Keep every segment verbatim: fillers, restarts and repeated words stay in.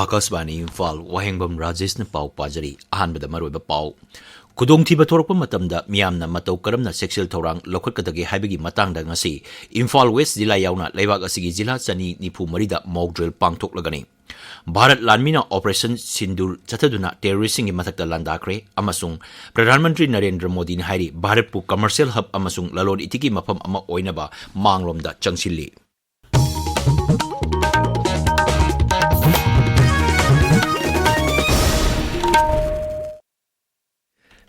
ꯑꯥꯀꯥꯁꯕꯥꯅꯤ ꯏꯝꯐꯥꯜ, ꯋꯥꯍꯦꯡꯕꯝ ꯔꯥꯖꯦꯁꯅ ꯄꯥꯎ ꯄꯥꯖꯔꯤ꯫ ꯑꯍꯥꯟꯕꯗ ꯃꯔꯨꯑꯣꯏꯕ ꯄꯥꯎ꯫ ꯈꯨꯗꯣꯡꯊꯤꯕ ꯊꯣꯔꯛꯄ ꯃꯇꯝꯗ ꯃꯤꯌꯥꯝꯅ ꯃꯇꯧ ꯀꯔꯝꯅ ꯆꯦꯛꯁꯤꯜ ꯊꯧꯔꯥꯡ ꯂꯧꯈꯠꯀꯗꯒꯦ ꯍꯥꯏꯕꯒꯤ ꯃꯇꯥꯡꯗ ꯉꯁꯤ ꯏꯝꯐꯥꯜ ꯋꯦꯁ ꯖꯤꯂꯥ ꯌꯥꯎꯅ ꯂꯩꯕꯥꯛ ꯑꯁꯤꯒꯤ ꯖꯤꯂꯥ ꯆꯅꯤ ꯅꯤꯐꯨ ꯃꯔꯤꯗ mock drill ꯄꯥꯡꯊꯣꯛꯂꯒꯅꯤ꯫ Bharat ꯂꯥꯟꯃꯤꯅ Operation Sindoor ꯆꯠꯊꯗꯨꯅ terroristꯁꯤꯡꯒꯤ ꯃꯊꯛꯇ ꯂꯥꯟꯗꯥꯈ꯭ꯔꯦ ꯑꯃꯁꯨꯡ ꯄ꯭ꯔꯙꯥꯟ ꯃꯟꯇ꯭ꯔꯤ ꯅꯔꯦꯟꯗ꯭ꯔ ꯃꯣꯗꯤꯅ ꯍꯥꯏꯔꯤ, ꯚꯥꯔꯠꯄꯨ commercial hub ꯑꯃꯁꯨꯡ ꯂꯂꯣꯟ ꯏꯇꯤꯛꯀꯤ ꯃꯐꯝ ꯑꯃ ꯑꯣꯏꯅꯕ ꯃꯥꯡꯂꯣꯝꯗ ꯆꯪꯁꯤꯜꯂꯤ꯫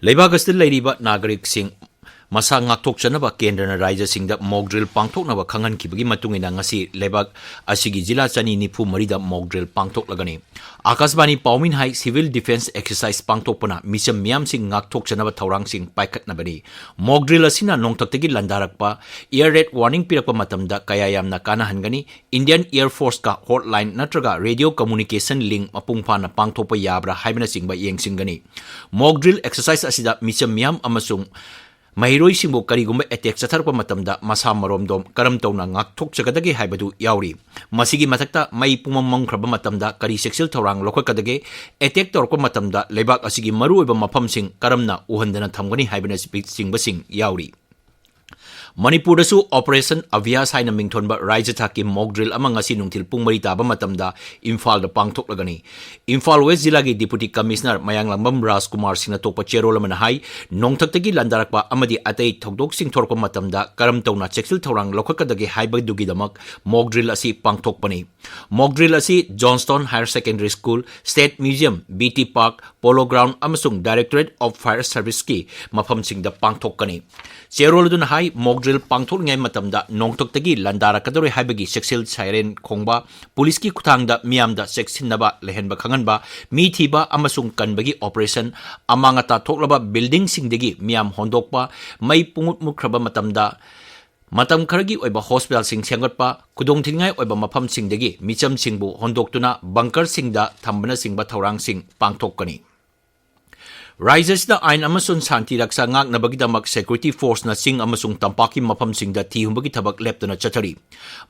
ꯂꯩꯕꯥꯛ ꯑꯁꯤꯗ ꯂꯩꯔꯤꯕ ꯅꯥꯒꯔꯤꯛꯁꯤꯡ ꯃꯁꯥ ꯉꯥꯛꯊꯣꯛꯆꯅꯕ ꯀꯦꯟꯗ꯭ꯔꯅ ꯔꯥꯖ꯭ꯌꯁꯤꯡꯗ mock drill ꯄꯥꯡꯊꯣꯛꯅꯕ ꯈꯪꯍꯟꯈꯤꯕꯒꯤ ꯃꯇꯨꯡ ꯏꯟꯅ ꯉꯁꯤ ꯂꯩꯕꯥꯛ ꯑꯁꯤꯒꯤ ꯖꯤꯂꯥ ꯆꯅꯤ ꯅꯤꯐꯨ ꯃꯔꯤꯗ mock drill ꯄꯥꯡꯊꯣꯛꯂꯒꯅꯤ꯫ ꯑꯥꯀꯥꯁꯕꯥꯅꯤ ꯄꯥꯎꯃꯤꯅ ꯍꯥꯏ, civil defence exercise ꯄꯥꯡꯊꯣꯛꯄꯅ ꯃꯤꯆꯝ ꯃꯤꯌꯥꯝꯁꯤꯡ ꯉꯥꯛꯊꯣꯛꯆꯅꯕ ꯊꯧꯔꯥꯡꯁꯤꯡ ꯄꯥꯏꯈꯠꯅꯕꯅꯤ꯫ Mock drill ꯑꯁꯤꯅ ꯅꯣꯡꯊꯛꯇꯒꯤ ꯂꯥꯟꯗꯥꯔꯛꯄ, air raid warning ꯄꯤꯔꯛꯄ ꯃꯇꯝꯗ ꯀꯌꯥ ꯌꯥꯝꯅ ꯀꯥꯟꯅꯍꯟꯒꯅꯤ꯫ Indian Air Forceꯀ hotline ꯅꯠꯇ꯭ꯔꯒ radio communication link ꯃꯄꯨꯡ ꯐꯥꯅ ꯄꯥꯡꯊꯣꯛꯄ ꯌꯥꯕ꯭ꯔꯥ ꯍꯥꯏꯕꯅꯆꯤꯡꯕ ꯌꯦꯡꯁꯤꯟꯒꯅꯤ꯫ Mock drill exercise ꯑꯁꯤꯗ ꯃꯤꯆꯝ ꯃꯤꯌꯥꯝ ꯑꯃꯁꯨꯡ ꯃꯍꯩꯔꯣꯏꯁꯤꯡꯕꯨ ꯀꯔꯤꯒꯨꯝꯕ attack ꯆꯠꯊꯔꯛꯄ ꯃꯇꯝꯗ ꯃꯁꯥ ꯃꯔꯣꯝꯗꯣꯝ ꯀꯔꯝ ꯇꯧꯅ ꯉꯥꯛꯊꯣꯛꯆꯒꯗꯒꯦ ꯍꯥꯏꯕꯗꯨ ꯌꯥꯎꯔꯤ꯫ ꯃꯁꯤꯒꯤ ꯃꯊꯛꯇ ꯃꯩ ꯄꯨꯡꯃꯝ ꯃꯝꯈ꯭ꯔꯕ ꯃꯇꯝꯗ ꯀꯔꯤ ꯆꯦꯛꯁꯤꯜ ꯊꯧꯔꯥꯡ ꯂꯧꯈꯠꯀꯗꯒꯦ, attack ꯇꯧꯔꯛꯄ ꯃꯇꯝꯗ ꯂꯩꯕꯥꯛ ꯑꯁꯤꯒꯤ ꯃꯔꯨꯑꯣꯏꯕ ꯃꯐꯝꯁꯤꯡ ꯀꯔꯝꯅ ꯎꯍꯟꯗꯅ ꯊꯝꯒꯅꯤ ꯍꯥꯏꯕꯅꯆꯤꯡꯕꯁꯤꯡ ꯌꯥꯎꯔꯤ꯫ ꯃꯅꯤꯄꯨꯔꯗꯁꯨ Operation ꯑꯚ꯭ꯌꯥꯁ ꯍꯥꯏꯅ ꯃꯤꯡꯊꯣꯟꯕ ꯔꯥꯖ꯭ꯌ ꯊꯥꯛꯀꯤ mock drill ꯑꯃ ꯉꯁꯤ ꯅꯨꯡꯊꯤꯜ ꯄꯨꯡ ꯃꯔꯤ ꯇꯥꯕ ꯃꯇꯝꯗ ꯏꯝꯐꯥꯜꯗ ꯄꯥꯡꯊꯣꯛꯂꯒꯅꯤ꯫ ꯏꯝꯐꯥꯜ ꯋꯦꯁ ꯖꯤꯂꯥꯒꯤ Deputy Commissioner ꯃꯌꯥꯡꯂꯥꯡꯕꯝ ꯔꯥꯖꯀꯨꯃꯥꯔ ꯁꯤꯡꯅ ꯊꯣꯛꯄ ꯆꯦꯔꯣꯜ ꯑꯃꯅ ꯍꯥꯏ, ꯅꯣꯡꯊꯛꯇꯒꯤ ꯂꯥꯟꯗꯥꯔꯛꯄ ꯑꯃꯗꯤ ꯑꯇꯩ ꯊꯧꯗꯣꯛꯁꯤꯡ ꯊꯣꯔꯛꯄ ꯃꯇꯝꯗ ꯀꯔꯝ ꯇꯧꯅ ꯆꯦꯛꯁꯤꯜ ꯊꯧꯔꯥꯡ ꯂꯧꯈꯠꯀꯗꯒꯦ ꯍꯥꯏꯕꯗꯨꯒꯤꯗꯃꯛ mock drill ꯑꯁꯤ ꯄꯥꯡꯊꯣꯛꯄꯅꯤ꯫ Mock drill ꯑꯁꯤ Johnstone Higher Secondary School, State Museum, B T Park, Polo Ground ꯑꯃꯁꯨꯡ Directorate of Fire Serviceꯀꯤ ꯃꯐꯝꯁꯤꯡꯗ ꯄꯥꯡꯊꯣꯛꯀꯅꯤ꯫ ꯆꯦꯔꯣꯜ ꯑꯗꯨꯅ ꯍꯥꯏ, mock drill ꯄꯥꯡꯊꯣꯛꯂꯤꯉꯩ ꯃꯇꯝꯗ ꯅꯣꯡꯊꯛꯇꯒꯤ ꯂꯥꯟꯗꯥꯔꯛꯀꯗꯧꯔꯦ ꯍꯥꯏꯕꯒꯤ ꯆꯦꯛꯁꯤꯜ siren ꯈꯣꯡꯕ, ꯄꯨꯂꯤꯁꯀꯤ ꯈꯨꯠꯊꯥꯡꯗ ꯃꯤꯌꯥꯝꯗ ꯆꯦꯛꯁꯤꯟꯅꯕ ꯂꯩꯍꯟꯕ ꯈꯪꯍꯟꯕ, ꯃꯤ ꯊꯤꯕ ꯑꯃꯁꯨꯡ ꯀꯟꯕꯒꯤ operation, ꯑꯃꯥꯡ ꯑꯇꯥ ꯊꯣꯛꯂꯕ buildingꯁꯤꯡꯗꯒꯤ ꯃꯤꯌꯥꯝ ꯍꯣꯟꯗꯣꯛꯄ, ꯃꯩ ꯄꯨꯡꯃꯨꯠ ꯃꯨꯠꯈ꯭ꯔꯕ ꯃꯇꯝꯗ ꯃꯇꯝ ꯈꯔꯒꯤ ꯑꯣꯏꯕ hospitalꯁꯤꯡ ꯁꯦꯝꯒꯠꯄ, ꯈꯨꯗꯣꯡꯊꯤꯅꯤꯡꯉꯥꯏ ꯑꯣꯏꯕ ꯃꯐꯝꯁꯤꯡꯗꯒꯤ ꯃꯤꯆꯝꯁꯤꯡꯕꯨ ꯍꯣꯟꯗꯣꯛꯇꯨꯅ bunkerꯁꯤꯡꯗ ꯊꯝꯕꯅꯆꯤꯡꯕ ꯊꯧꯔꯥꯡꯁꯤꯡ ꯄꯥꯡꯊꯣꯛꯀꯅꯤ꯫ ꯔꯥꯖ꯭ꯌ ꯑꯁꯤꯗ ꯑꯥꯏꯟ ꯑꯃꯁꯨꯡ ꯁꯥꯟꯇꯤ ꯔꯛꯁꯥ ꯉꯥꯛꯅꯕꯒꯤꯗꯃꯛ security force ꯅ ꯆꯤꯡ ꯑꯃꯁꯨꯡ ꯇꯝꯄꯥꯛꯀꯤ ꯃꯐꯝꯁꯤꯡꯗ ꯊꯤ ꯍꯨꯝꯕꯒꯤ ꯊꯕꯛ ꯂꯦꯞꯇꯅ ꯆꯠꯊꯔꯤ꯫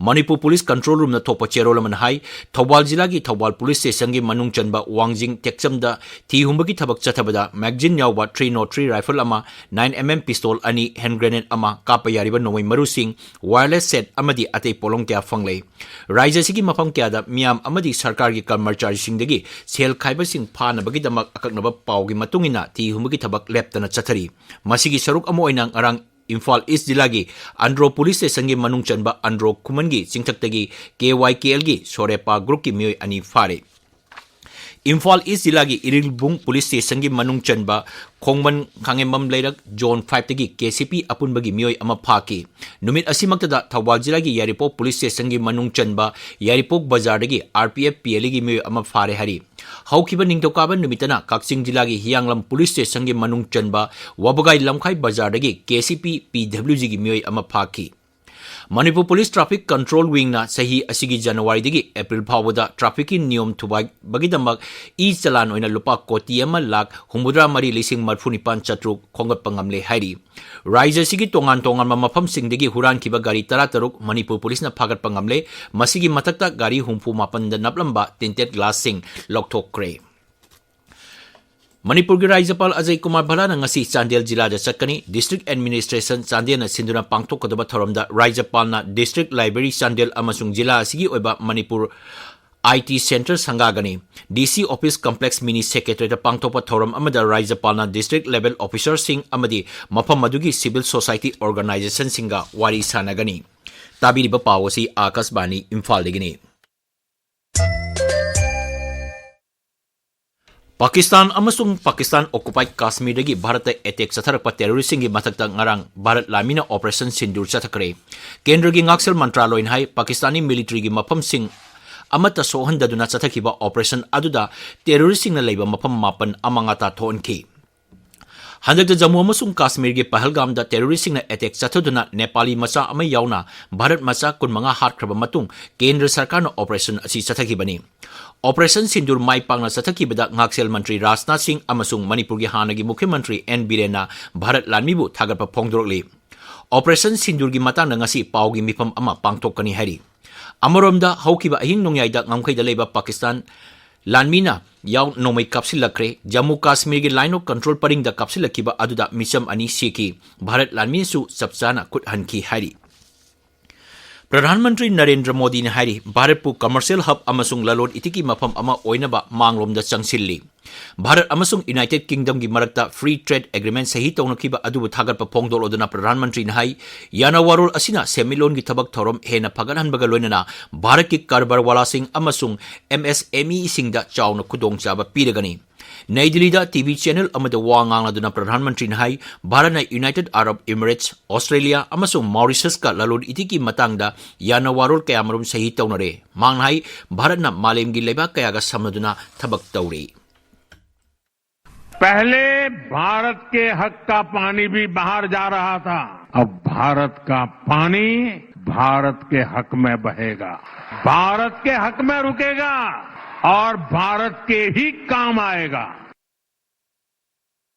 ꯃꯅꯤꯄꯨꯔ Police Control Room ꯅ ꯊꯣꯛꯄ ꯆꯦꯔꯣꯜ ꯑꯃꯅ ꯍꯥꯏ, ꯊꯧꯕꯥꯜ ꯖꯤꯂꯥꯒꯤ ꯊꯧꯕꯥꯜ Police Station ꯒꯤ ꯃꯅꯨꯡ ꯆꯟꯕ ꯋꯥꯡꯖꯤꯡ ꯇꯦꯛꯆꯝꯗ ꯊꯤ ꯍꯨꯝꯕꯒꯤ ꯊꯕꯛ ꯆꯠꯊꯕꯗ magazine ꯌꯥꯎꯕ three nought three rifle ꯑꯃ, nine M M pistol ꯑꯅꯤ, hand grenade ꯑꯃ ꯀꯥꯞꯄ ꯌꯥꯔꯤꯕ ꯅꯣꯡꯃꯩ ꯃꯔꯨꯁꯤꯡ, wireless set ꯑꯃꯗꯤ ꯑꯇꯩ ꯄꯣꯠꯂꯝ ꯀꯌꯥ ꯐꯪꯂꯦ꯫ ꯔꯥꯖ꯭ꯌ ꯑꯁꯤꯒꯤ ꯃꯐꯝ ꯀꯌꯥꯗ ꯃꯤꯌꯥꯝ ꯑꯃꯗꯤ ꯁꯔꯀꯥꯔꯒꯤ ꯀꯔꯃꯆꯥꯔꯤꯁꯤꯡꯗꯒꯤ ꯁꯦꯜ ꯈꯥꯏꯕꯁꯤꯡ ꯐꯥꯅꯕꯒꯤꯗꯃꯛ ꯑꯀꯛꯅꯕ ꯄꯥꯎꯒꯤ ꯃꯇꯨꯡ ꯏꯟꯅ ꯊꯤ ꯍꯨꯝꯕꯒꯤ ꯊꯕꯛ ꯂꯦꯞꯇꯅ ꯆꯠꯊꯔꯤ꯫ ꯃꯁꯤꯒꯤ ꯁꯔꯨꯛ ꯑꯃ ꯑꯣꯏꯅ ꯉꯔꯥꯡ ꯏꯝꯐꯥꯜ East ꯖꯤꯂꯥꯒꯤ ꯑꯟꯗ꯭ꯔꯣ Police Station ꯒꯤ ꯃꯅꯨꯡ ꯆꯟꯕ Andro ꯈꯨꯃꯟꯒꯤ ꯆꯤꯡꯊꯛꯇꯒꯤ K Y K L ꯒꯤ ꯁꯣꯔꯦꯄꯥ group ꯀꯤ ꯃꯤꯑꯣꯏ ꯑꯅꯤ ꯐꯥꯔꯦ꯫ ꯏꯝꯐꯥꯜ East ꯖꯤꯂꯥꯒꯤ ꯏꯔꯤꯜꯕꯨꯡ Police Station ꯒꯤ ꯃꯅꯨꯡ ꯆꯟꯕ ꯈꯣꯡꯕꯟ ꯈꯥꯉꯦꯝꯕꯝ ꯂꯩꯔꯛ Zone five ꯇꯒꯤ K C P ꯑꯄꯨꯟꯕꯒꯤ ꯃꯤꯑꯣꯏ ꯑꯃ ꯐꯥꯈꯤ꯫ ꯅꯨꯃꯤꯠ ꯑꯁꯤꯃꯛꯇꯗ ꯊꯧꯕꯥꯜ ꯖꯤꯂꯥꯒꯤ ꯌꯥꯏꯔꯤꯄꯣꯛ Police Station ꯒꯤ ꯃꯅꯨꯡ ꯆꯟꯕ ꯌꯥꯏꯔꯤꯄꯣꯛ ꯕꯖꯥꯔꯗꯒꯤ R P F P L A ꯒꯤ ꯃꯤꯑꯣꯏ ꯑꯃ ꯐꯥꯔꯦ ꯍꯥꯏꯔꯤ꯫ ꯍꯧꯈꯤꯕ ꯅꯤꯡꯊꯧꯀꯥꯕ ꯅꯨꯃꯤꯠꯇꯅ ꯀꯛꯆꯤꯡ ꯖꯤꯂꯥꯒꯤ ꯍꯤꯌꯥꯡꯂꯝ Police Station ꯒꯤ ꯃꯅꯨꯡ ꯆꯟꯕ ꯋꯥꯕꯒꯥꯏ ꯂꯝꯈꯥꯏ ꯕꯖꯥꯔꯗꯒꯤ K C P P W G ꯒꯤ ꯃꯤꯑꯣꯏ ꯑꯃ ꯐꯥꯈꯤ꯫ Manipur Police Traffic Control Wing ꯅ ꯆꯍꯤ ꯑꯁꯤꯒꯤ January ꯗꯒꯤ April ꯐꯥꯎꯕꯗ traffic ꯀꯤ ꯅꯤꯌꯣꯝ ꯊꯨꯒꯥꯏꯕꯒꯤꯗꯃꯛ e-challan ꯑꯣꯏꯅ ꯂꯨꯄꯥ ꯀꯣꯇꯤ ꯑꯃ ꯂꯥꯈ ꯍꯨꯝꯐꯨꯇꯔꯥ ꯃꯔꯤ ꯂꯤꯁꯤꯡ ꯃꯔꯤꯐꯨ ꯅꯤꯄꯥꯟ ꯆꯥꯇ꯭ꯔꯨꯛ ꯈꯣꯝꯒꯠꯄ ꯉꯝꯂꯦ ꯍꯥꯏꯔꯤ꯫ ꯔꯥꯖ꯭ꯌ ꯑꯁꯤꯒꯤ ꯇꯣꯉꯥꯟ ꯇꯣꯉꯥꯟꯕ ꯃꯐꯝꯁꯤꯡꯗꯒꯤ ꯍꯨꯔꯥꯟꯈꯤꯕ ꯒꯥꯔꯤ ꯇꯔꯥꯇꯔꯨꯛ ꯃꯅꯤꯄꯨꯔ Police ꯅ ꯐꯥꯒꯠꯄ ꯉꯝꯂꯦ꯫ ꯃꯁꯤꯒꯤ ꯃꯊꯛꯇ ꯒꯥꯔꯤ ꯍꯨꯝꯐꯨ ꯃꯥꯄꯟꯗ ꯅꯞꯂꯝꯕ tinted glass ꯁꯤꯡ ꯂꯧꯊꯣꯛꯈ꯭ꯔꯦ꯫ ꯃꯅꯤꯄꯨꯔꯒꯤ ꯔꯥꯖ꯭ꯌꯄꯥꯜ ꯑꯖꯌ ꯀꯨꯃꯥꯔ ꯚꯜꯂꯥꯅ ꯉꯁꯤ ꯆꯥꯟꯗꯦꯜ ꯖꯤꯂꯥꯗ ꯆꯠꯀꯅꯤ꯫ District Administration ꯆꯥꯟꯗꯦꯜꯅ ꯁꯤꯟꯗꯨꯅ ꯄꯥꯡꯊꯣꯛꯀꯗꯕ ꯊꯧꯔꯝꯗ ꯔꯥꯖ꯭ꯌꯄꯥꯜꯅ District Library ꯆꯥꯟꯗꯦꯜ ꯑꯃꯁꯨꯡ ꯖꯤꯂꯥ ꯑꯁꯤꯒꯤ ꯑꯣꯏꯕ Manipur I T Centre ꯁꯪꯒꯥꯒꯅꯤ꯫ D C Office Complex Mini Secretariat ꯇ ꯄꯥꯡꯊꯣꯛꯄ ꯊꯧꯔꯝ ꯑꯃꯗ ꯔꯥꯖ꯭ꯌꯄꯥꯜꯅ district level officer ꯁꯤꯡ ꯑꯃꯗꯤ ꯃꯐꯝ ꯑꯗꯨꯒꯤ civil society organisation ꯁꯤꯡꯒ ꯋꯥꯔꯤ ꯁꯥꯟꯅꯒꯅꯤ꯫ ꯇꯥꯕꯤꯔꯤꯕ ꯄꯥꯎ ꯑꯁꯤ ꯑꯥꯀꯥꯁꯕꯥꯅꯤ ꯏꯝꯐꯥꯜꯗꯒꯤꯅꯤ꯫ ꯄꯥꯀꯤꯁꯇꯥꯟ ꯑꯃꯁꯨꯡ ꯄꯥꯀꯤꯁꯇꯥꯟ occupied ꯀꯥꯁꯃꯤꯔꯗꯒꯤ ꯚꯥꯔꯠꯇ attack ꯆꯠꯊꯔꯛꯄ terrorist ꯁꯤꯡꯒꯤ ꯃꯊꯛꯇ ꯉꯔꯥꯡ ꯚꯥꯔꯠ ꯂꯥꯟꯃꯤꯅ Operation Sindoor ꯆꯠꯊꯈ꯭ꯔꯦ꯫ ꯀꯦꯟꯗ꯭ꯔꯒꯤ ꯉꯥꯛꯁꯦꯜ ꯃꯟꯇ꯭ꯔꯥꯂꯣꯏꯅ ꯍꯥꯏ, ꯄꯥꯀꯤꯁꯇꯥꯅꯤ military ꯒꯤ ꯃꯐꯝꯁꯤꯡ ꯑꯃꯠꯇ ꯁꯣꯛꯍꯟꯗꯗꯨꯅ ꯆꯠꯊꯈꯤꯕ operation ꯑꯗꯨꯗ terrorist ꯁꯤꯡꯅ ꯂꯩꯕ ꯃꯐꯝ ꯃꯥꯄꯟ ꯑꯃꯥꯡ ꯑꯇꯥ ꯊꯣꯛꯍꯟꯈꯤ꯫ ꯍꯟꯗꯛꯇ ꯖꯝꯃꯨ ꯑꯃꯁꯨꯡ ꯀꯥꯁꯃꯤꯔꯒꯤ ꯄꯍꯜꯒꯥꯝꯗ ꯇꯦꯔꯣꯔꯤꯁꯁꯤꯡꯅ ꯑꯦꯇꯦꯛ ꯆꯠꯊꯗꯨꯅ ꯅꯦꯄꯥꯂꯤ ꯃꯆꯥ ꯑꯃ ꯌꯥꯎꯅ ꯚꯥꯔꯠ ꯃꯆꯥ ꯀꯨꯟꯃꯉꯥ ꯍꯥꯠꯈ꯭ꯔꯕ ꯃꯇꯨꯡ ꯀꯦꯟꯗ꯭ꯔ ꯁꯔꯀꯥꯔꯅ ꯑꯣꯄꯔꯦꯁꯟ ꯑꯁꯤ ꯆꯠꯊꯈꯤꯕꯅꯤ꯫ ꯑꯣꯄꯔꯦꯁꯟ ꯁꯤꯟꯗꯨꯔ ꯃꯥꯏ ꯄꯥꯛꯅ ꯆꯠꯊꯈꯤꯕꯗ ꯉꯥꯛꯁꯦꯜ ꯃꯟꯇ꯭ꯔꯤ ꯔꯥꯖꯅꯥꯊ ꯁꯤꯡ ꯑꯃꯁꯨꯡ ꯃꯅꯤꯄꯨꯔꯒꯤ ꯍꯥꯟꯅꯒꯤ ꯃꯨꯈ꯭ꯌ ꯃꯟꯇ꯭ꯔꯤ ꯑꯦꯟ ꯕꯤꯔꯦꯟꯅ ꯚꯥꯔꯠ ꯂꯥꯟꯃꯤꯕꯨ ꯊꯥꯒꯠꯄ ꯐꯣꯡꯗꯣꯔꯛꯂꯤ꯫ ꯑꯣꯄꯔꯦꯁꯟ ꯁꯤꯟꯗꯨꯔꯒꯤ ꯃꯇꯥꯡꯗ ꯉꯁꯤ ꯄꯥꯎꯒꯤ ꯃꯤꯐꯝ ꯑꯃ ꯄꯥꯡꯊꯣꯛꯀꯅꯤ ꯍꯥꯏꯔꯤ꯫ ꯑꯃꯔꯣꯝꯗ, ꯍꯧꯈꯤꯕ ꯑꯍꯤꯡ ꯅꯣꯡꯌꯥꯏꯗ ꯉꯝꯈꯩꯗ ꯂꯩꯕ ꯄꯥꯀꯤꯁꯇꯥꯟ ꯂꯥꯟꯃꯤꯅ ꯌꯥꯎ ꯅꯣꯡꯃꯩ ꯀꯥꯞꯁꯤꯜꯂꯛꯈ꯭ꯔꯦ꯫ ꯖꯝꯃꯨ ꯀꯥꯁꯃꯤꯔꯒꯤ Line of Control ꯄꯔꯤꯡꯗ ꯀꯥꯞꯁꯤꯜꯂꯛꯈꯤꯕ ꯑꯗꯨꯗ ꯃꯤꯆꯝ ꯑꯅꯤ ꯁꯤꯈꯤ꯫ ꯚꯥꯔꯠ ꯂꯥꯟꯃꯤꯅꯁꯨ ꯆꯞ ꯆꯥꯅ ꯈꯨꯠ ꯍꯟꯈꯤ ꯍꯥꯏꯔꯤ꯫ ꯄ꯭ꯔꯙꯥꯟ ꯃꯟꯇ꯭ꯔꯤ ꯅꯔꯦꯟꯗ꯭ꯔ ꯃꯣꯗꯤꯅ ꯍꯥꯏꯔꯤ, ꯚꯥꯔꯠꯄꯨ commercial hub ꯑꯃꯁꯨꯡ ꯂꯂꯣꯟ ꯏꯇꯤꯛꯀꯤ ꯃꯐꯝ ꯑꯃ ꯑꯣꯏꯅꯕ ꯃꯥꯡꯂꯣꯝꯗ ꯆꯪꯁꯤꯜꯂꯤ꯫ ꯚꯥꯔꯠ ꯑꯃꯁꯨꯡ ꯌꯨꯅꯥꯏꯇꯦꯗ ꯀꯤꯡꯗꯝꯒꯤ ꯃꯔꯛꯇ free trade agreement ꯁꯍꯤ ꯇꯧꯅꯈꯤꯕ ꯑꯗꯨꯕꯨ ꯊꯥꯒꯠꯄ ꯐꯣꯡꯗꯣꯛꯂꯗꯨꯅ ꯄ꯭ꯔꯙꯥꯟ ꯃꯟꯇ꯭ꯔꯤꯅ ꯍꯥꯏ, ꯌꯥꯅ ꯋꯥꯔꯣꯜ ꯑꯁꯤꯅ ꯁꯦꯟꯃꯤꯠꯂꯣꯟꯒꯤ ꯊꯕꯛ ꯊꯧꯔꯝ ꯍꯦꯟꯅ ꯐꯒꯠꯍꯟꯕꯒ ꯂꯣꯏꯅꯅ ꯚꯥꯔꯠꯀꯤ ꯀꯔꯕꯥꯔ ꯋꯥꯂꯥꯁꯤꯡ ꯑꯃꯁꯨꯡ MSMEꯁꯤꯡꯗ ꯆꯥꯎꯅ ꯈꯨꯗꯣꯡꯆꯥꯕ ꯄꯤꯔꯒꯅꯤ꯫ ꯅꯩ ꯗꯤꯜꯂꯤꯗ TV channel ꯑꯃꯗ ꯋꯥ ꯉꯥꯡꯂꯗꯨꯅ ꯄ꯭ꯔꯙꯥꯟ ꯃꯟꯇ꯭ꯔꯤꯅ ꯍꯥꯏ, ꯚꯥꯔꯠꯅ ꯌꯨꯅꯥꯏꯇꯦꯗ ꯑꯔꯕ ꯏꯃꯤꯔꯦꯠꯁ, ꯑꯣꯁꯇ꯭ꯔꯦꯂꯤꯌꯥ ꯑꯃꯁꯨꯡ ꯃꯥꯎꯔꯤꯁꯁꯀ ꯂꯂꯣꯟ ꯏꯇꯤꯛꯀꯤ ꯃꯇꯥꯡꯗ ꯌꯥꯅ ꯋꯥꯔꯣꯜ ꯀꯌꯥꯃꯔꯨꯝ ꯁꯍꯤ ꯇꯧꯅꯔꯦ꯫ ꯃꯍꯥꯛꯅ ꯍꯥꯏ, ꯚꯥꯔꯠꯅ ꯃꯥꯂꯦꯝꯒꯤ ꯂꯩꯕꯥꯛ ꯀꯌꯥꯒ ꯁꯝꯅꯗꯨꯅ ꯊꯕꯛ ꯇꯧꯔꯤ꯫ पहले भारत के हक का पानी भी बाहर जा रहा था, अब भारत का पानी भारत के हक में बहेगा, भारत के हक में रुकेगा और भारत के ही काम आएगा।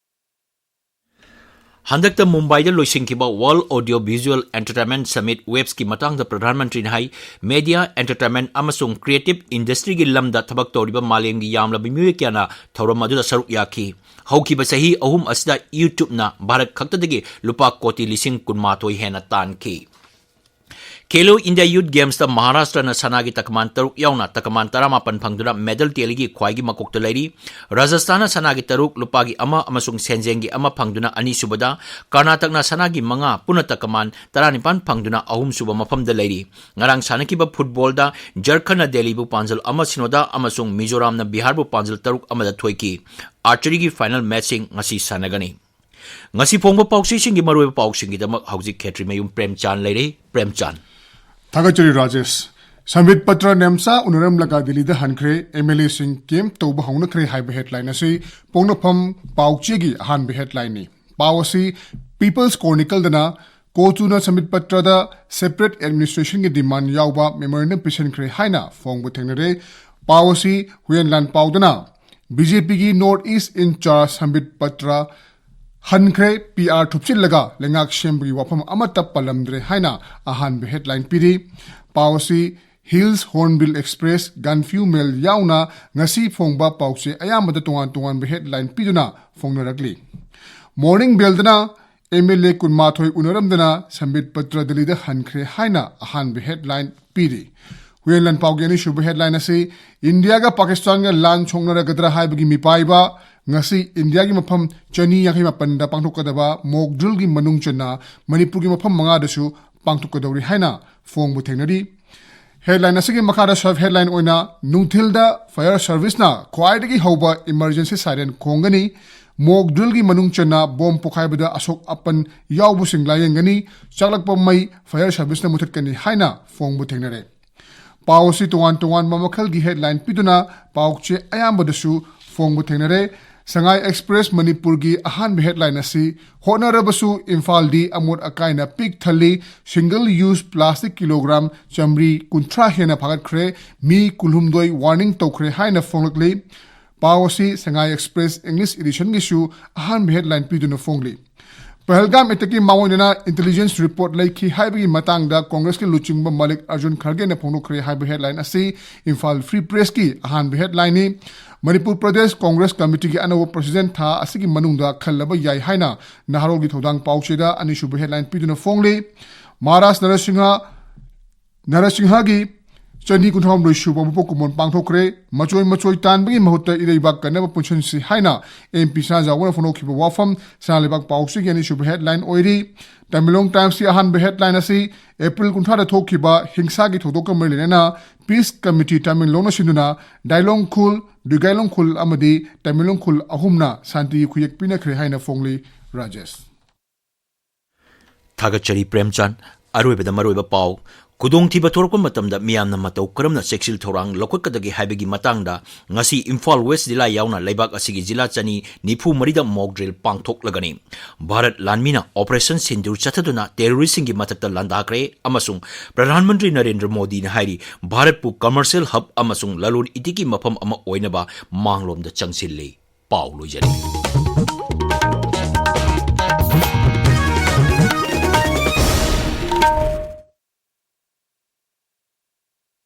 ꯍꯟꯗꯛꯇ ꯃꯨꯝꯕꯥꯏꯗ ꯂꯣꯏꯁꯤꯟꯈꯤꯕ World Audio Visual Entertainment Summit, ꯋꯦꯕꯁꯀꯤ ꯃꯇꯥꯡꯗ ꯄ꯭ꯔꯙꯥꯟ ꯃꯟꯇ꯭ꯔꯤꯅ ꯍꯥꯏ, media, entertainment ꯑꯃꯁꯨꯡ creative industryꯒꯤ ꯂꯝꯗ ꯊꯕꯛ ꯇꯧꯔꯤꯕ ꯃꯥꯂꯦꯝꯒꯤ ꯌꯥꯝꯂꯕ ꯃꯤꯑꯣꯏ ꯀꯌꯥꯅ ꯊꯧꯔꯝ ꯑꯗꯨꯗ ꯁꯔꯨꯛ ꯌꯥꯈꯤ꯫ ꯍꯧꯈꯤꯕ ꯆꯍꯤ ꯑꯍꯨꯝ ꯑꯁꯤꯗ YouTubeꯅ ꯚꯥꯔꯠ ꯈꯛꯇꯗꯒꯤ ꯂꯨꯄꯥ ꯀꯣꯇꯤ ꯂꯤꯁꯤꯡ ꯀꯨꯟꯃꯥꯊꯣꯏ ꯍꯦꯟꯅ ꯇꯥꯟꯈꯤ꯫ Khelo India Youth Gamesꯇ ꯃꯍꯥꯔꯥꯁꯇ꯭ꯔꯅ ꯁꯅꯥꯒꯤ ꯇꯀꯃꯥꯟ ꯇꯔꯨꯛ ꯌꯥꯎꯅ ꯇꯀꯃꯥꯟ ꯇꯔꯥꯃꯥꯄꯟ ꯐꯪꯗꯨꯅ medal tallyꯒꯤ ꯈ꯭ꯋꯥꯏꯒꯤ ꯃꯀꯣꯛꯇ ꯂꯩꯔꯤ꯫ ꯔꯥꯖꯁꯊꯥꯟꯅ ꯁꯅꯥꯒꯤ ꯇꯔꯨꯛ, ꯂꯨꯄꯥꯒꯤ ꯑꯃ ꯑꯃꯁꯨꯡ ꯁꯦꯟꯖꯦꯡꯒꯤ ꯑꯃ ꯐꯪꯗꯨꯅ ꯑꯅꯤꯁꯨꯕꯗ, ꯀꯔꯅꯥꯇꯛꯅ ꯁꯅꯥꯒꯤ ꯃꯉꯥ, ꯄꯨꯟꯅ ꯇꯀꯃꯥꯟ ꯇꯔꯥꯅꯤꯄꯥꯟ ꯐꯪꯗꯨꯅ ꯑꯍꯨꯝꯁꯨꯕ ꯃꯐꯝꯗ ꯂꯩꯔꯤ꯫ ꯉꯔꯥꯡ ꯁꯥꯟꯅꯈꯤꯕ ꯐꯨꯠꯕꯣꯜꯗ ꯖꯔꯈꯟꯅ ꯗꯦꯜꯂꯤꯕꯨ ꯄꯥꯟꯖꯜ ꯑꯃ ꯁꯤꯅꯣꯗ ꯑꯃꯁꯨꯡ ꯃꯤꯖꯣꯔꯥꯝꯅ ꯕꯤꯍꯥꯔꯕꯨ ꯄꯥꯟꯖꯜ ꯇꯔꯨꯛ ꯑꯃꯗ ꯊꯣꯏꯈꯤ꯫ Archeryꯒꯤ final matchꯁꯤꯡ ꯉꯁꯤ ꯁꯥꯟꯅꯒꯅꯤ꯫ ꯉꯁꯤ ꯐꯣꯡꯕ ꯄꯥꯎꯆꯦꯁꯤꯡꯒꯤ ꯃꯔꯨꯑꯣꯏꯕ ꯄꯥꯎꯁꯤꯡꯒꯤꯗꯃꯛ ꯍꯧꯖꯤꯛ ꯈꯦꯇ꯭ꯔꯤꯃꯌꯨꯝ ꯄ꯭ꯔꯦꯝꯆꯥꯟ ꯂꯩꯔꯦ꯫ ꯄ꯭ꯔꯦꯝꯆꯥꯟ꯫ ꯊꯥꯒꯠꯆꯔꯤ ꯔꯥꯖꯦꯁ꯫ ꯁꯝꯕꯤꯠ ꯄꯇ꯭ꯔ ꯅꯦꯝꯆꯥ ꯎꯅꯔꯝꯂꯒ ꯗꯤꯜꯂꯤꯗ ꯍꯟꯈ꯭ꯔꯦ, ꯑꯦꯝ ꯑꯦꯜ ꯑꯦꯁꯤꯡ ꯀꯦꯝꯞ ꯇꯧꯕ ꯍꯧꯅꯈ꯭ꯔꯦ ꯍꯥꯏꯕ ꯍꯦꯗꯂꯥꯏꯟ ꯑꯁꯤ ꯄꯣꯛꯅꯐꯝ ꯄꯥꯎꯆꯦꯒꯤ ꯑꯍꯥꯟꯕ ꯍꯦꯗꯂꯥꯏꯟꯅꯤ꯫ ꯄꯥꯎ ꯑꯁꯤ ꯄꯤꯄꯜꯁ ꯀ꯭ꯔꯣꯅꯤꯀꯜꯗꯅ ꯀꯣꯆꯨꯅ ꯁꯝꯕꯤꯠ ꯄꯇ꯭ꯔꯗ ꯁꯦꯄꯔꯦꯠ ꯑꯦꯗꯃꯤꯅꯤꯁꯇ꯭ꯔꯦꯁꯟꯒꯤ ꯗꯤꯃꯥꯟ ꯌꯥꯎꯕ ꯃꯦꯃꯣꯔꯦꯟꯗꯝ ꯄꯤꯁꯤꯟꯈ꯭ꯔꯦ ꯍꯥꯏꯅ ꯐꯣꯡꯕ ꯊꯦꯡꯅꯔꯦ꯫ ꯄꯥꯎ ꯑꯁꯤ ꯍꯨꯌꯦꯟ ꯂꯥꯟ ꯄꯥꯎꯗꯅ ꯕꯤ ꯖꯦ ꯄꯤꯒꯤ north east in charge Sambit Patra ꯍꯟꯈ꯭ꯔꯦ, ꯄꯤ ꯑꯥꯔ ꯊꯨꯞꯆꯤꯜꯂꯒ ꯂꯩꯉꯥꯛ ꯁꯦꯝꯕꯒꯤ ꯋꯥꯐꯝ ꯑꯃꯠꯇ ꯄꯜꯂꯝꯗ꯭ꯔꯦ ꯍꯥꯏꯅ ꯑꯍꯥꯟꯕ ꯍꯦꯗꯂꯥꯏꯟ ꯄꯤꯔꯤ꯫ ꯄꯥꯎ ꯑꯁꯤ ꯍꯤꯜꯁ ꯍꯣꯔꯟꯕꯤꯜ ꯑꯦꯛꯁꯄ꯭ꯔꯦꯁ, ꯒꯟꯐ꯭ꯌꯨ ꯃꯦꯜ ꯌꯥꯎꯅ ꯉꯁꯤ ꯐꯣꯡꯕ ꯄꯥꯎꯆꯦ ꯑꯌꯥꯝꯕꯗ ꯇꯣꯉꯥꯟ ꯇꯣꯉꯥꯟꯕ ꯍꯦꯗꯂꯥꯏꯟ ꯄꯤꯗꯨꯅ ꯐꯣꯡꯅꯔꯛꯂꯤ꯫ ꯃꯣꯔꯅꯤꯡ ꯕꯦꯜꯗꯅ ꯑꯦꯝ ꯑꯦꯜ ꯑꯦ ꯀꯨꯟꯃꯥꯊꯣꯏ ꯎꯅꯔꯝꯗꯅ ꯁꯝꯕꯤꯠ ꯄꯇ꯭ꯔ ꯗꯤꯜꯂꯤꯗ ꯍꯟꯈ꯭ꯔꯦ ꯍꯥꯏꯅ ꯑꯍꯥꯟꯕ ꯍꯦꯗꯂꯥꯏꯟ ꯄꯤꯔꯤ꯫ ꯍꯨꯌꯦꯟ ꯂꯥꯟ ꯄꯥꯎꯒꯤ ꯑꯅꯤꯁꯨꯕ ꯍꯦꯗꯂꯥꯏꯟ ꯑꯁꯤ ꯏꯟꯗꯤꯌꯥꯒ ꯄꯥꯀꯤꯁꯇꯥꯟꯒ ꯂꯥꯟ ꯁꯣꯛꯅꯔꯒꯗ꯭ꯔꯥ ꯍꯥꯏꯕꯒꯤ ꯃꯤꯄꯥꯏꯕ꯫ ꯉꯁꯤ ꯏꯟꯗꯤꯌꯥꯒꯤ ꯃꯐꯝ ꯆꯅꯤ ꯌꯥꯡꯈꯩ ꯃꯥꯄꯟꯗ ꯄꯥꯡꯊꯣꯛꯀꯗꯕ ꯃꯣꯛ ꯗ꯭ꯔꯤꯜꯒꯤ ꯃꯅꯨꯡ ꯆꯟꯅ ꯃꯅꯤꯄꯨꯔꯒꯤ ꯃꯐꯝ ꯃꯉꯥꯗꯁꯨ ꯄꯥꯡꯊꯣꯛꯀꯗꯧꯔꯤ ꯍꯥꯏꯅ ꯐꯣꯡꯕ ꯊꯦꯡꯅꯔꯤ꯫ ꯍꯦꯗꯂꯥꯏꯟ ꯑꯁꯤꯒꯤ ꯃꯈꯥꯗ ꯁꯕ ꯍꯦꯗꯂꯥꯏꯟ ꯑꯣꯏꯅ ꯅꯨꯡꯊꯤꯜꯗ ꯐꯥꯌꯔ ꯁꯔꯚꯤꯁꯅ ꯈ꯭ꯋꯥꯏꯗꯒꯤ ꯍꯧꯕ ꯏꯃꯔꯖꯦꯟꯁꯤ ꯁꯥꯏꯔꯦꯟ ꯈꯣꯡꯒꯅꯤ, ꯃꯣꯛ ꯗ꯭ꯔꯤꯜꯒꯤ ꯃꯅꯨꯡ ꯆꯟꯅ ꯕꯣꯝ ꯄꯣꯈꯥꯏꯕꯗ ꯑꯁꯣꯛ ꯑꯄꯟ ꯌꯥꯎꯕꯁꯤꯡ ꯂꯥꯌꯦꯡꯒꯅꯤ, ꯆꯥꯛꯂꯛꯄ ꯃꯩ ꯐꯥꯌꯔ ꯁꯔꯚꯤꯁꯅ ꯃꯨꯊꯠꯀꯅꯤ ꯍꯥꯏꯅ ꯐꯣꯡꯕ ꯊꯦꯡꯅꯔꯦ꯫ ꯄꯥꯎ ꯑꯁꯤ ꯇꯣꯉꯥꯟ ꯇꯣꯉꯥꯟꯕ ꯃꯈꯜꯒꯤ ꯍꯦꯗꯂꯥꯏꯟ ꯄꯤꯗꯨꯅ ꯄꯥꯎꯆꯦ ꯑꯌꯥꯝꯕꯗꯁꯨ ꯐꯣꯡꯕ ꯊꯦꯡꯅꯔꯦ꯫ ꯁꯉꯥꯏ ꯑꯦꯛꯁꯄ꯭ꯔꯦꯁ ꯃꯅꯤꯄꯨꯔꯒꯤ ꯑꯍꯥꯟꯕ ꯍꯦꯗꯂꯥꯏꯟ ꯑꯁꯤ ꯍꯣꯠꯅꯔꯕꯁꯨ ꯏꯝꯐꯥꯜꯗꯤ ꯑꯃꯣꯠ ꯑꯀꯥꯏꯅ ꯄꯤꯛ ꯊꯜꯂꯤ, ꯁꯤꯡꯒꯜ ꯌꯨꯁ ꯄ꯭ꯂꯥꯁꯇꯤꯛ ꯀꯤꯂꯣꯒ꯭ꯔꯥꯝ ꯆꯥꯃꯔꯤ ꯀꯨꯟꯊ꯭ꯔꯥ ꯍꯦꯟꯅ ꯐꯥꯒꯠꯈ꯭ꯔꯦ, ꯃꯤ ꯀꯨꯟꯍꯨꯝꯗꯣꯏ ꯋꯥꯔꯅꯤꯡ ꯇꯧꯈ꯭ꯔꯦ ꯍꯥꯏꯅ ꯐꯣꯡꯂꯛꯂꯤ꯫ ꯄꯥꯎ ꯑꯁꯤ ꯁꯉꯥꯏ ꯑꯦꯛꯁꯄ꯭ꯔꯦꯁ ꯏꯪꯂꯤꯁ ꯏꯗꯤꯁꯟꯒꯤꯁꯨ ꯑꯍꯥꯟꯕ ꯍꯦꯗꯂꯥꯏꯟ ꯄꯤꯗꯨꯅ ꯐꯣꯡꯂꯤ꯫ ꯄꯍꯜꯒꯥꯝ ꯑꯦꯇꯦꯛꯀꯤ ꯃꯥꯡꯑꯣꯏꯅꯅ ꯏꯟꯇꯦꯂꯤꯖꯦꯟꯁ ꯔꯤꯄꯣꯔꯠ ꯂꯩꯈꯤ ꯍꯥꯏꯕꯒꯤ ꯃꯇꯥꯡꯗ ꯀꯣꯡꯒ꯭ꯔꯦꯁꯀꯤ ꯂꯨꯆꯤꯡꯕ ꯃꯥꯂꯤꯛ ꯑꯔꯖꯨꯟ ꯈꯔꯒꯦꯅ ꯐꯣꯡꯗꯣꯛꯈ꯭ꯔꯦ ꯍꯥꯏꯕ ꯍꯦꯗꯂꯥꯏꯟ ꯑꯁꯤ ꯏꯝꯐꯥꯜ ꯐ꯭ꯔꯤ ꯄ꯭ꯔꯦꯁꯀꯤ ꯑꯍꯥꯟꯕ ꯍꯦꯗꯂꯥꯏꯟꯅꯤ꯫ ꯃꯅꯤꯄꯨꯔ ꯄ꯭ꯔꯗꯦꯁ ꯀꯣꯡꯒ꯭ꯔꯦꯁ ꯀꯃꯤꯇꯤꯒꯤ ꯑꯅꯧꯕ ꯄ꯭ꯔꯁꯤꯗꯦꯟꯠ ꯊꯥ ꯑꯁꯤꯒꯤ ꯃꯅꯨꯡꯗ ꯈꯜꯂꯕ ꯌꯥꯏ ꯍꯥꯏꯅ ꯅꯍꯥꯔꯣꯜꯒꯤ ꯊꯧꯗꯥꯡ ꯄꯥꯎꯆꯦꯗ ꯑꯅꯤꯁꯨꯕ ꯍꯦꯗꯂꯥꯏꯟ ꯄꯤꯗꯨꯅ ꯐꯣꯡꯂꯤ꯫ ꯃꯍꯥꯔꯥꯖ ꯅꯔꯁꯤꯡꯍ ꯅꯔꯁꯤꯡꯍꯒꯤ ꯆꯅꯤ ꯀꯨꯟꯊ꯭ꯔꯥꯍꯨꯝꯗꯣꯏ ꯁꯨꯕ ꯃꯄꯣꯛ ꯀꯨꯝꯑꯣꯟ ꯄꯥꯡꯊꯣꯛꯈ꯭ꯔꯦ꯫ ꯃꯆꯣꯏ ꯃꯆꯣꯏ ꯇꯥꯟꯕꯒꯤ ꯃꯍꯨꯠꯇ ꯏꯔꯩꯕꯥꯛ ꯀꯟꯅꯕ ꯄꯨꯟꯁꯤꯟꯁꯤ ꯍꯥꯏꯅ ꯑꯦꯝ ꯄꯤ ꯁꯅꯥꯖꯥꯎꯕꯅ ꯐꯣꯡꯗꯣꯛꯈꯤꯕ ꯋꯥꯐꯝ ꯁꯅꯥ ꯂꯩꯕꯥꯛ ꯄꯥꯎꯆꯦꯒꯤ ꯑꯅꯤꯁꯨꯕ ꯍꯦꯗꯂꯥꯏꯟ ꯑꯣꯏꯔꯤ꯫ ꯇꯃꯦꯡꯂꯣꯡ ꯇꯥꯏꯝꯁꯀꯤ ꯑꯍꯥꯟꯕ ꯍꯦꯗꯂꯥꯏꯟ ꯑꯁꯤ ꯑꯦꯄ꯭ꯔꯤꯜ ꯀꯨꯟꯊ꯭ꯔꯥꯗ ꯊꯣꯛꯈꯤꯕ ꯍꯤꯡꯁꯥꯒꯤ ꯊꯧꯗꯣꯛꯀ ꯃꯔꯤ ꯂꯩꯅꯅ ꯄꯤꯁ ꯀꯃꯤꯇꯤ ꯇꯃꯦꯡꯂꯣꯡꯅ ꯁꯤꯟꯗꯨꯅ ꯗꯥꯏꯂꯣꯡ ꯈꯨꯜ, ꯗꯨꯏꯒꯥꯏꯂꯣꯡ ꯈꯨꯜ ꯑꯃꯗꯤ ꯇꯃꯦꯡꯂꯣꯡ ꯈꯨꯜ ꯑꯍꯨꯝꯅ ꯁꯥꯟꯇꯤꯒꯤ ꯈꯨꯌꯦꯛ ꯄꯤꯅꯈ꯭ꯔꯦ ꯍꯥꯏꯅ ꯐꯣꯡꯂꯤ꯫ ꯔꯥꯖꯦꯁ꯫ ꯊꯥꯒꯠꯆꯔꯤ ꯄ꯭ꯔꯦꯝꯆꯥꯟ꯫ ꯑꯔꯣꯏꯕꯗ ꯃꯔꯨꯑꯣꯏꯕ ꯄꯥꯎ꯫ ꯈꯨꯗꯣꯡꯊꯤꯕ ꯊꯣꯔꯛꯄ ꯃꯇꯝꯗ ꯃꯤꯌꯥꯝꯅ ꯃꯇꯧ ꯀꯔꯝꯅ ꯆꯦꯛꯁꯤꯜ ꯊꯧꯔꯥꯡ ꯂꯧꯈꯠꯀꯗꯒꯦ ꯍꯥꯏꯕꯒꯤ ꯃꯇꯥꯡꯗ ꯉꯁꯤ ꯏꯝꯐꯥꯜ ꯋꯦꯁ ꯖꯤꯂꯥ ꯌꯥꯎꯅ ꯂꯩꯕꯥꯛ ꯑꯁꯤꯒꯤ ꯖꯤꯂꯥ ꯆꯅꯤ ꯅꯤꯐꯨ ꯃꯔꯤꯗ mock drill ꯄꯥꯡꯊꯣꯛꯂꯒꯅꯤ꯫ Bharat ꯂꯥꯟꯃꯤꯅ Operation Sindoor ꯆꯠꯊꯗꯨꯅ terroristꯁꯤꯡꯒꯤ ꯃꯊꯛꯇ ꯂꯥꯟꯗꯥꯈ꯭ꯔꯦ ꯑꯃꯁꯨꯡ ꯄ꯭ꯔꯙꯥꯟ ꯃꯟꯇ꯭ꯔꯤ ꯅꯔꯦꯟꯗ꯭ꯔ ꯃꯣꯗꯤꯅ ꯍꯥꯏꯔꯤ, ꯚꯥꯔꯠꯄꯨ commercial hub ꯑꯃꯁꯨꯡ ꯂꯂꯣꯟ ꯏꯇꯤꯛꯀꯤ ꯃꯐꯝ ꯑꯃ ꯑꯣꯏꯅꯕ ꯃꯥꯡꯂꯣꯝꯗ ꯆꯪꯁꯤꯜꯂꯤ꯫ ꯄꯥꯎ ꯂꯣꯏꯖꯔꯦ꯫